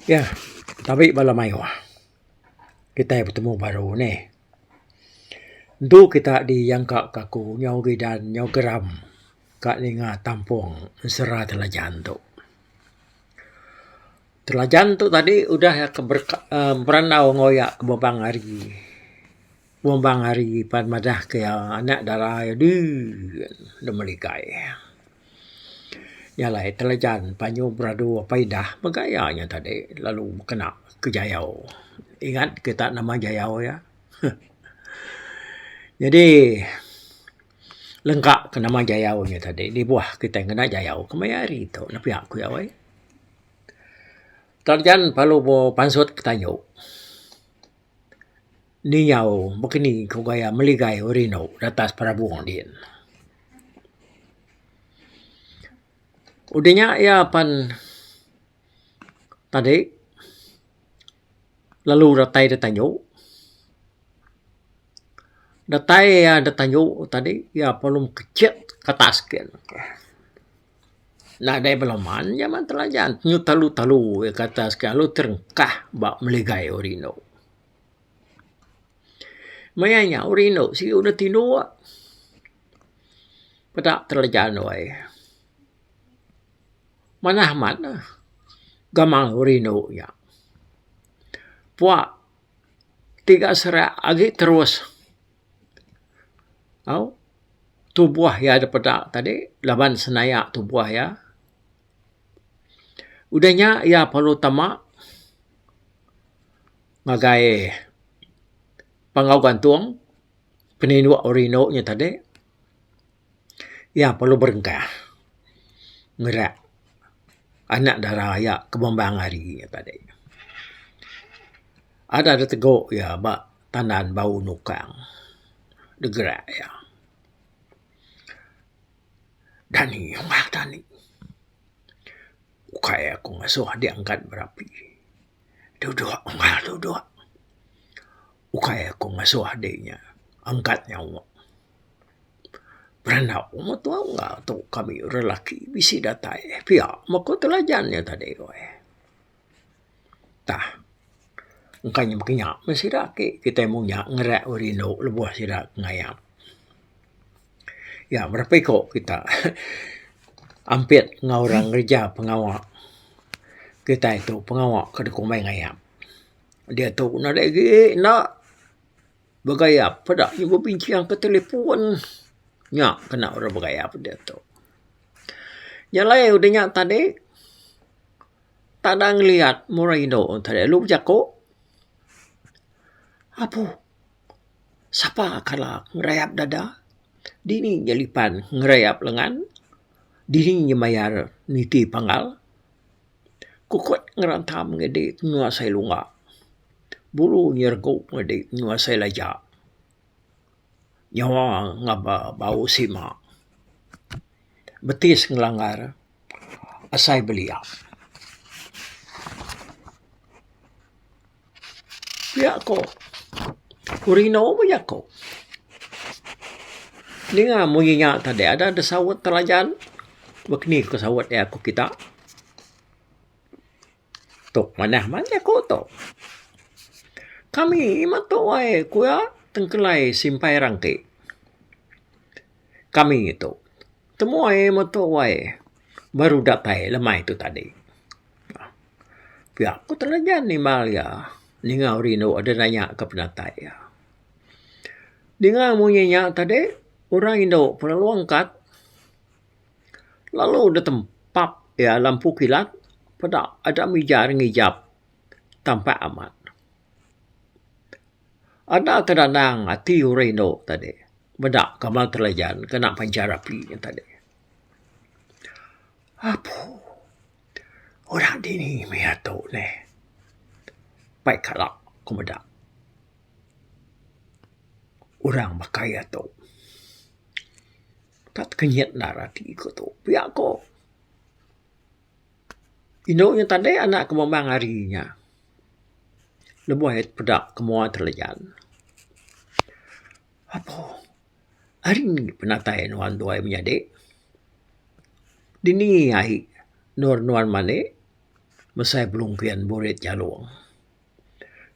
Ya, tabi bala mayuh. Kitai betemu baru nih. Entu kita dijangka ka aku nyau gidan nyau geram ka ninga tampung ensera Telajan tu. Telajan tu tadi udah ke berandau enggau iya ke bebang hari. Bebang hari pan madah ke iya anak dara iya dih da meligai. Nya alai Telajan panyu beradu apai indah mega iya nya tadi lalu kena ke jayau. Ingat kita nama jayau iya. Nyadi lengka ke nama jayau nya tadi dibuah kitai ngena jayau kemaya hari tu ne pia ku iya weh. Telajan perlu pansut ke tanju ninjau bekeni ku gaya meligai rindu da atas perabung din. Udah nya iya pan tadi lalu datai da tanju. Datai iya da tanju tadi iya perlu mekecit ke atas gin. Nadai beleman jaman telajan nyu talu talu iya ke atas ke lalu terengkah ba meligai orang indu. Maya nya orang indu siu ne tinduk peda telajan wai. Manah amat ne gamal orang indu nya. Puak tiga serak agi terus au. Tubuh iya da peda tadi laban senaya tubuh iya. Udah nya iya perlu tama ngagai panggau gantung peninduk orang indu nya tadi iya perlu berengkah ngerak anak dara iya ke bembang hari nya tadi. Ada da tegu iya ba tandan bau nukang. Degerak iya. Dani ungah dani. Ukai aku ngasuh adi angkat berapi. Duduk ungah duduk. Ukai aku ngasuh adi nya angkat nyawa. Berandau meh tuan ungah tu kami lelaki bisi datai pia meh ku telajan nya tadi. Tah. Engka nya meh kinya meh sida ake kitai mung nya ngerak rindu lebuh sida ngayap. Ya berapa iko kita ampit enggau orang ngereja pengawa kitai tu pengawa ke dikumbai ngayap. Diatu nadai agi enda begayap peda nyu bebincing ke telefon nya kena orang begayap diatu. Nya alai udah nya tadi. Tada ngeliat murah indu tadi lalu bejaku apu sapa kala ngerayap dada dini nya lipan ngerayap lengan dini nya mayar niti panggal kukut ngerantam ngedi nguasai lunga bulu nyeregu ngedi nguasai laja nyawa ngaba bau sima betis ngelanggar. Asai belia. Pia ko Rino bejako. Ninga munyi nya tadi ada da saut telajan bekeni ko saut iya ko kita. Tu manah man jaku tu. Kami metu ai ku iya tengkelai simpai rangki. Kami tu temuai metu ai baru datai lemai tu tadi. Pia ku telajan nimbal iya ninga rindu deh nanya ka penatai iya. Ninga munyi nya tadi orang indu pelalu angkat lalu deh tempap iya lampu kilat peda ada mija ngijap tampak amat. Ada kedanang ati orang indu tadi meda kamal telajan kena panchar api nya tadi. Apu orang dini mih atu neh pai kala ku meda orang baka iya tu. Tak tekenyit endar ati ku tu pia ko. Indu nya tadi anak ke memang hari nya lebuh iya peda ke mua telajan. Apo ari penatai nuan tuai menyadi dini ai endur nuan mandi. Mesai belungkin burit jalung.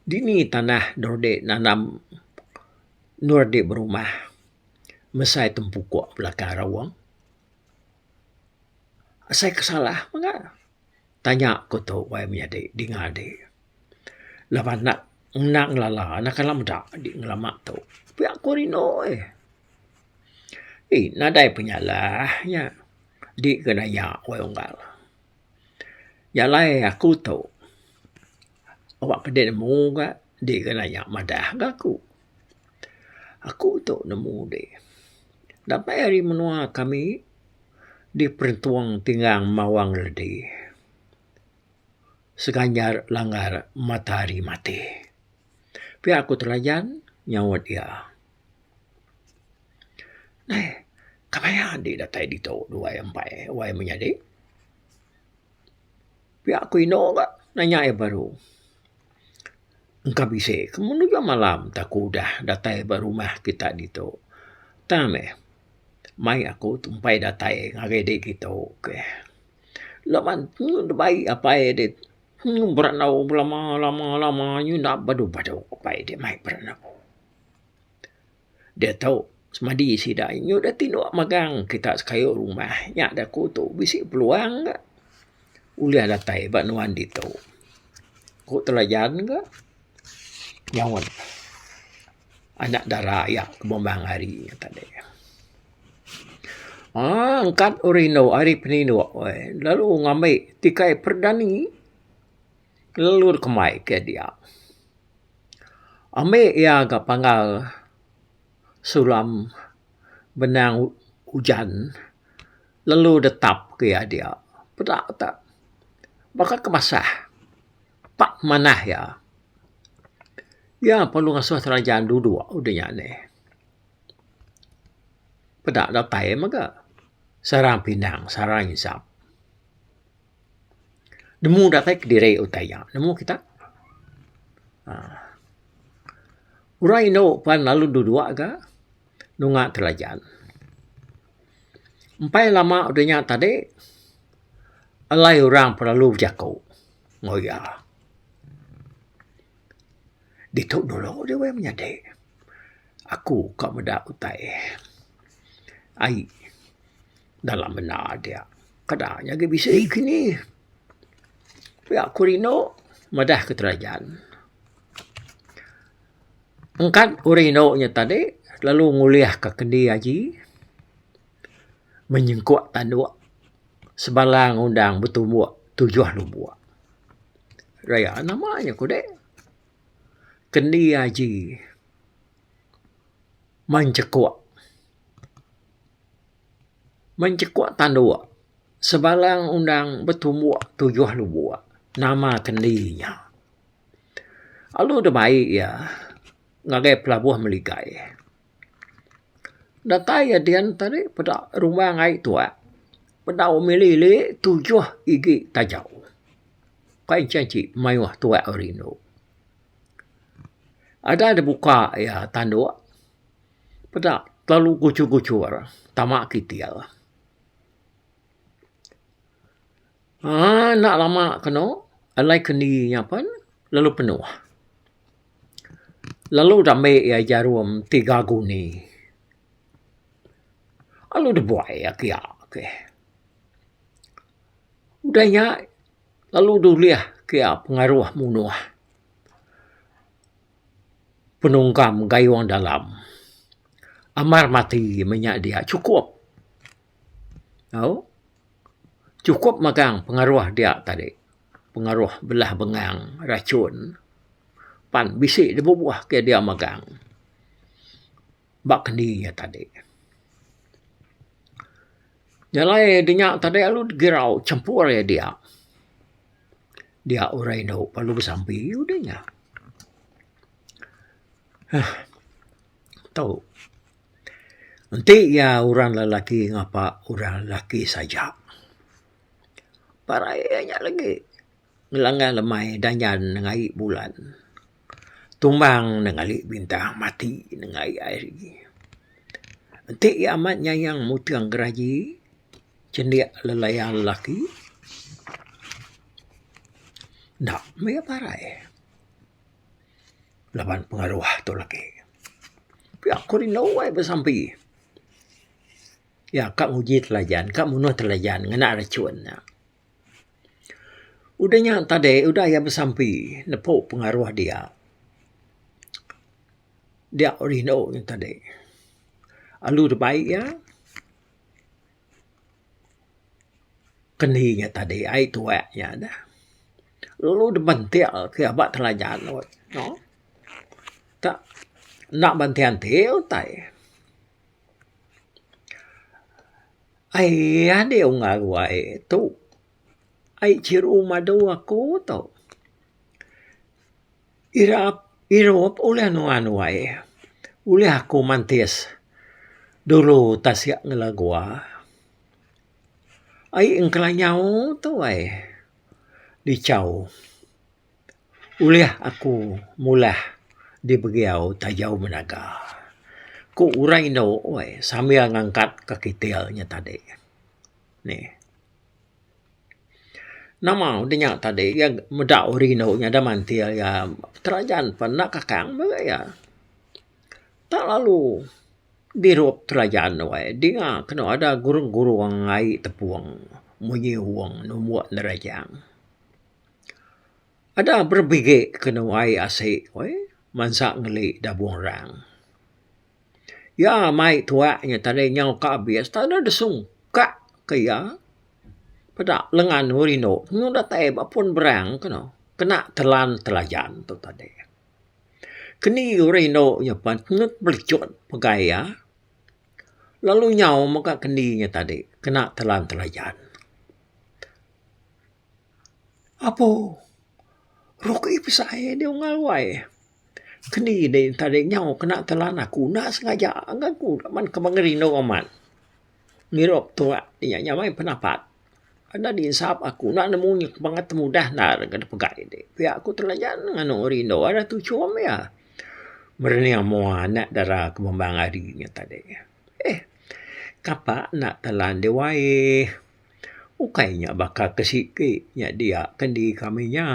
Dini tanah endur dik nanam endur dik berumah mesai tempukok belakang raung. Asai ke salah mega tanya ku tu wai menyadi dinga dik. Laban enda enda ngelala enda kala meda dik ngelama tu. Pia ku rindu eh. Eh nadai penyalah nya dik ke nanya wai unggal. Jalai aku tu awak ke dik nemu ga dik ke nanya madah ga aku. Aku tu nemu dik datai ari menua kami di Perentung Tingang Mawang Ledi Seganjar Langgar Matahari Mati. Pia ku Telajan nyaut iya. Neh kemaya dik datai ditu duai empai wai menyadi. Pia ku inu ga nanya iya baru. Engka bisi ke menuju malam te aku udah datai ba rumah kita ditu. Tang meh mai aku tu empai datai ngagai dik kitu keh. Laban bai apai dik berandau belama lama lama nyundap badu badu apai dik mai berandau. Diatu semadi sida inyu da tinduk magang kita sekayu rumah nya da aku tu bisi peluang ga ulih datai ba nuan ditu. Ku Telajan ga nyaut anak dara iya ke bumbang hari nya tadi. Aaa angkat orang indu ari peninduk lalu ngambi tikai perdani lalu dikembai ke dia. Ambi iya ga panggal sulam benang ujan lalu detap ke iya dia. Peda te baka ke basah pak manah iya. Iya perlu ngasuh terajan duduk udah nya neh. Peda datai mega sarang pinang sarang insap. Nemu datai kediri utai nya nemu kita uhh orang indu pan lalu duduk ga nunga telajan. Empai lama udah nya tadi alai orang perlu bejaku enggau iya. Ditu dulu deh weh menyadi aku ka meda utai ai. Dalam benda dia kada nya agi bisi kini. Pia ku rindu madah ke terajan. Engkat orang indu nya tadi lalu ngulih ka kendi aji menyengkuk tanduk sebalang undang betumbuk tujuh lubuk. Raya nama nya kudeh kendi aji menchekuk. Menchekuk tanduk sebalang undang betumbuk tujuh lubuk nama kendi nya. Lalu deh bai iya ngagai pelabuh meligai. Datai iya din tadi peda rumbang ai tuak bedau mili ili tujuh igi tajau. Kai ancik mayuh tuak rindu. Ada deh buka iya tanduk. Peda kelalu guchur-guchur tama kitil. Aaa enda lama kenu alai kendi nya pen lalu penuh. Lalu dambi iya jarum tiga guni. Lalu dibuai iya kiya keh. Udah nya lalu dulih kiya pengaruh munuh. Penungkam gayung dalam. Amar mati menya dia chukup. Au chukup magang pengaruh dia tadi. Pengaruh belah bengang rachun pan bisi dibubuh ke dia magang ba kendi iya tadi. Jalai dinya tadi lalu girau champur iya dia. Dia orang indu perlu besampi udah nya. Huh tu enti iya orang lelaki ngapa orang lelaki saja. Parai iya nya lagi ngelanggar lemai danjan nengah bulan. Tumbang nengali bintang mati nengah ai. Enti iya amat nyayang muting geraji. Chendik lelayang lelaki. Enda meh iya parai laban pengaruh tu lagi. Pia ku rindu ai besampi. Iya ka nguji telajan ka munuh telajan ngena rachun nya. Udah nya tadi udah iya besampi nepu pengaruh dia. Dia rindu nya tadi alu dibai iya kendi nya tadi ai tuak nya dah. Lalu dibentik ke aba telajan tak enda benti anti utai. Ai andi unggal wai tu ai chiru madu aku tu. Irap irup ulih nuan wai ulih aku mantis dulu tasik ngelagua. Ai engkelanyau tu wai dichau ulih aku mulah dibegiau tajau menaga. Ku orang indu weh sambil ngangkat ka kitil nya tadi. Nih. Nama udah nya tadi iya meda orang indu nya da mantil iya terajan pan enda kakang mega iya. Tak lalu dirup terajan weh dinga kenu ada gurung gurung ai tepung munyi wong numbuk nerajang. Ada berbigi kenu ai asi weh mansa ngeli dabung rang. Iya mai tuak nya tadi nyau ka abis tadi deh sungkak ke iya peda lengan orang indu nyu datai ba pun berang kenu kena telan telajan tu tadi. Kendi orang indu nya pan belecut pegai iya lalu nyau mega kendi nya tadi kena telan telajan. Apo rugi besai deh unggal wai. Kendi deh tadi nyau kena telan aku enda sengaja ngan ku laban ke mengerindu amat. Ngirup tuak nya nyamai penapat. Enda dinsap aku enda nemu nya bangat mudah endar ga pegai deh. Pia ku telajan nganu rindu ada tuchum iya. Merening mua anak dara ke membang hari nya tadi. Eh kapa enda telan deh wai. Ukai nya baka ke sigi nya dia kendi kami nya.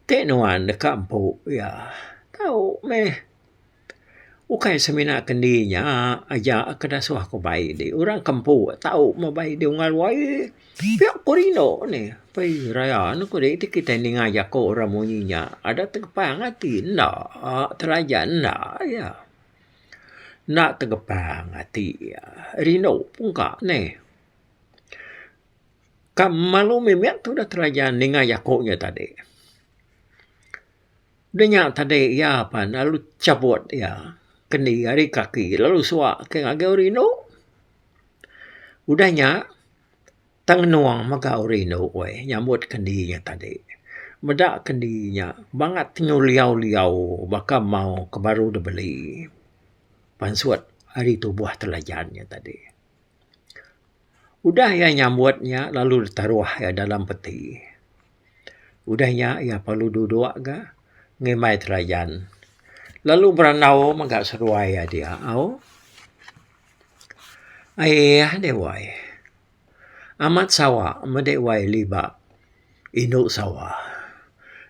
Ti nuan deka empu iya tau meh. Ukai semina kendi nya aja ke dasuh ku bai di orang ke empu tau meh bai di unggal wai. Pia ku rindu nih pei raya ne ku ti kitai ninga jaku orang munyi nya ada tegepang ati enda telajan enda iya. Enda tegepang ati iya rindu pungka neh. Ka malu mimit tu udah telajan ninga jaku nya tadi. Udah nya tadi iya pan lalu chabut iya kendi ari kaki lalu suak ke ngagai orang indu. Udah nya tengenung mega orang indu weh nyambut kendi nya tadi. Meda kendi nya bangat tenyuliau liau baka mau ke baru dibeli pansut ari tubuh telajan nya tadi. Udah iya nyambut nya lalu ditaruh iya dalam peti. Udah nya iya perlu duduk ga ngimbai telajan lalu berandau mega seduai iya dia au. Aih deh wai. Amat sawa mede wai liba indu sawa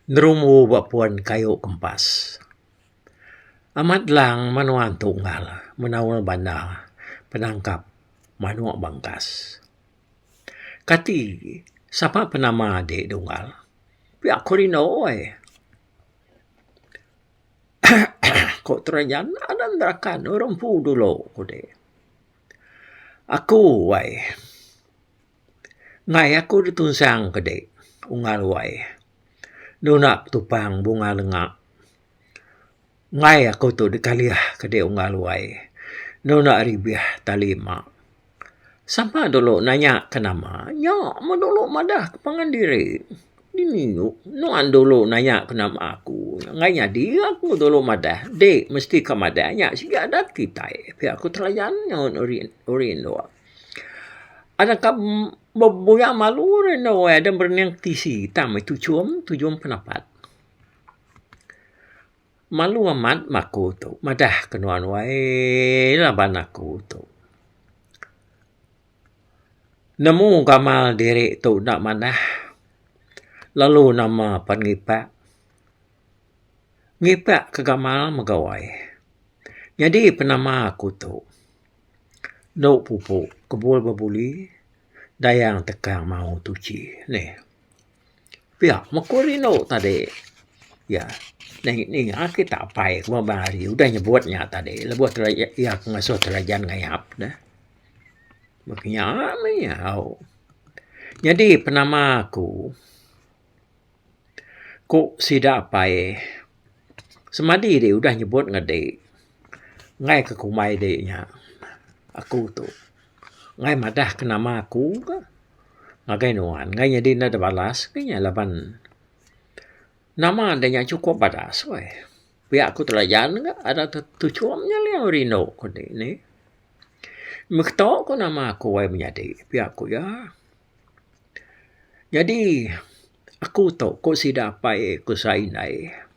nerumbu ba pun kayu kempas. Amat lang menua antu ngal menaul banda penangkap manuk bangkas. Kati sapa penama ade dunggal pia ku rindu ai. Ku Terajan adan rakan orang empu dulu ku deh. Aku wai enggai aku ditunsang ke dek unggal wai nunda tupang bunga lenga enggai aku tu dikalih ke dek unggal wai nunda ribih tali ma. Sapa dulu nanya ke nama nya meh dulu madah ke pangan diri. Dini nuan dulu nanya ke nama aku enggai nyadi aku dulu madah dek mesti ka madah nya sigi adat kitai pia ku telayan nyaut uri indu. Ada ka bebuya malu ri indu ada berening tisi tang meh tuchum tujum penapat. Malu amat meh aku tu madah ke nuan wai laban aku tu. Nemu gamal diri tu enda manah. Lalu nama pan ngipak. Ngipak ke gamal mega wai. Nyadi penama aku tu endo pupu kebul bebuli dayang tekang mau tuchi nih. Pia meh ku rindu tadi iya ninga kita apai ku bang hari udah nyebut nya tadi lebuh iya ke ngasuh telajan ngayap deh. Meh nya meh iya au. Nyadi penama aku ku sida apai semadi deh udah nyebut ngedi enggai ke kumbai de nya aku tu enggai madah ke nama aku ka. Ngagai nuan enggai nyadi enda da balas ke nya laban nama da nya chukup badas weh. Pia ku telajan ga ada tuchum nya liau rindu ku ti nih. Meketo ku nama aku wai menyadi pia ku iya. Nyadi aku tu ku sida apai ku sa indai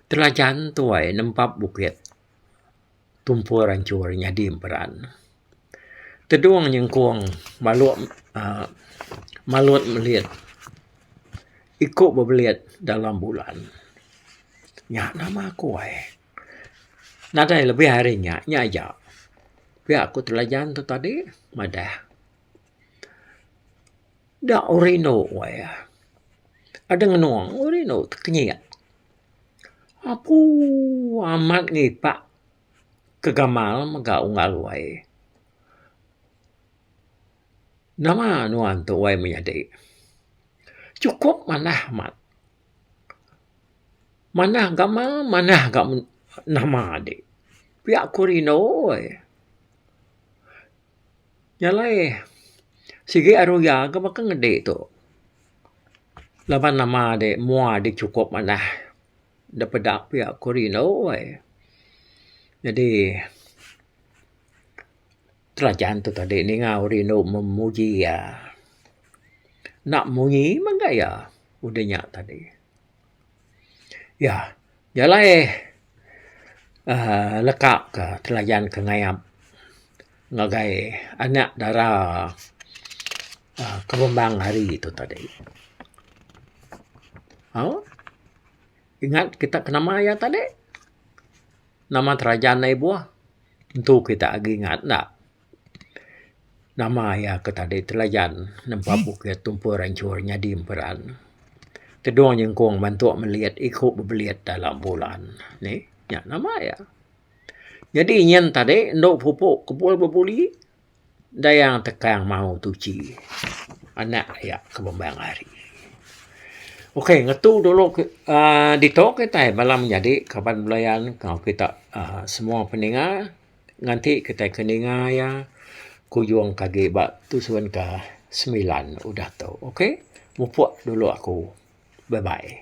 telajan tuai nempap bukit. Tumpur anchur nyadi emperan. Tedung nyengkung baluk uhh malut melit iku bebelit dalam bulan. Nya nama aku ai. Nadai lebih ari nya, nya aja. Pia ku Telajan tu tadi madah. Da rindu weh. Adeh ngenung rindu tekenyit. Apu amat ngipak ke gamal mega unggal wai. Nama nuan tu wai menyadi. Chukup manah amat. Manah gamal manah ga nama adi. Pia ku rindu ai. Nya alai sigi aru iya ga baka ngedi tu. Laban nama de mua de chukup manah da peda pia ku rindu ai. Jadi telajan tu tadi ninga rindu memuji iya. Enda munyi mega iya udah nya tadi. Iya nya alai uhh leka ka telajan ke ngayap ngagai anak dara uhh kebembang hari tu tadi. Au ingat kita ke nama iya tadi nama terajan aye buah tentu kita agi ingat enda. Nama iya ke tadi telajan nempa bukit tumpur anchur nyadi emperan. Tedung nyengkung bantu melit iku bebelit dalam bulan. Nih nya nama iya. Nyadi nyin tadi endo pupu kebul bebuli dayang tekang mau tuchi anak iya ke bembang hari. Ok ngetu dulu uhh ditu kitai bala menyadi kaban belayan enggau kita uhh semua peninga nganti kitai ke ninga iya kujung ke agi ba tusun ke semilan udah tu. Ok mupuk dulu aku. Bye bye.